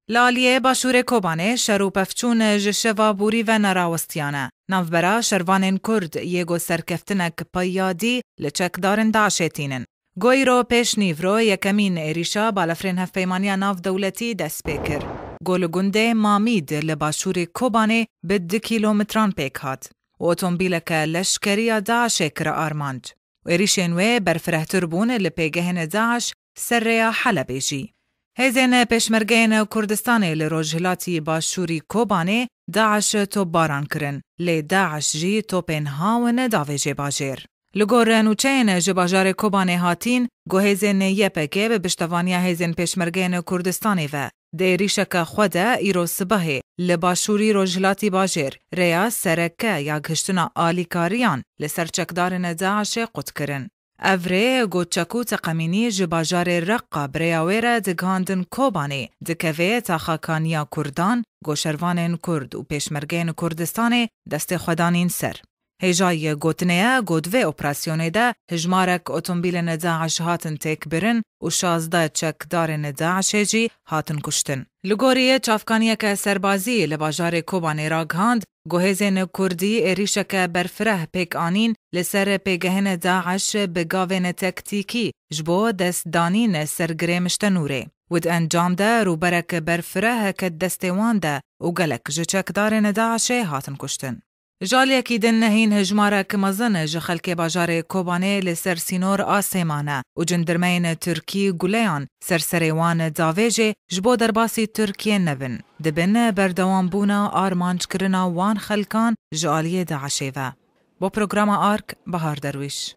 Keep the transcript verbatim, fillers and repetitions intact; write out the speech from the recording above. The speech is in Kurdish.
Li aliyê Başûrê Kobanê şer û pevçûn ji şeva borî ve nerawestiyane. Navbera şervanên Kurd yê ku serkeftinek peyadî li çekdarên DAIŞê tînin. Go îro pêş nîvro yekemîn êrîşa balafirên hevpeymaniya navdewletî dest pê kir. Go li gundê Mamîd li başûrê Kobanê bi du kîlometran pêk hat û otomobîleke leşkerî ya DAIŞê kire armanc. Êrîşên wê berfirehtir bûn li pêgehên DAIŞ ser rêya Helebê jî. Hêzên pêşmergeyên Kurdistanê li rojhilatî başûrî Kobanê DAIŞ topbaran kirin, lê DAIŞ jî topên hawin davêjê bajêr. Li gor nûçeyên ji bajarê Kobanê hatîn, ku hêzên Y P G bi piştevaniya hêzên pêşmergeyên Kurdistanê ve di êrîşeke xwe de îro sibehê li başûrî rojhilatî bajêr rêya sereke ya gihiştina alîkariyan li ser çekdarên DAIŞê qut kirin. Ev rê ku çek û teqemînî ji bajarê Reqqa bi rêya wê re digihandin Kobanê, dikeve taxa kaniya Kurdan, ku şervanên Kurd û pêşmergeyên Kurdistanê destê xwe danîn ser. Hêjayî gotinê ye ku di vê operasyonê de hijmarek otomobîlên DAIŞ hatin têkbirin û şazdeh çekdarên DAIŞê jî hatin kuştin. Li gorî çavkaniyeke serbazî li bajarê Kobanê ragihand, ku hêzên Kurdî êrîşeke berfireh pêk anîn li ser pêgehên DAIŞ bi gavên tektîkî ji bo destdanîn ser girê Mişte Nûrê û di encam de rûberek berfireh ket destê wan de û gelek ji çekdarên DAIŞê hatin kuştin. Ji aliyekî din hîn hijmarek mezin ji xelkê bajarê Kobanê li ser sînor asê mane û cindirmeyên Tirkî guleyan ser serê wan davêjê ji bo derbasî Tirkiye nebin, dibin berdewambûna armanckirina wan xelkan ji aliyê DAIŞê ve. Bo programa Ark, Bahar Derwîş.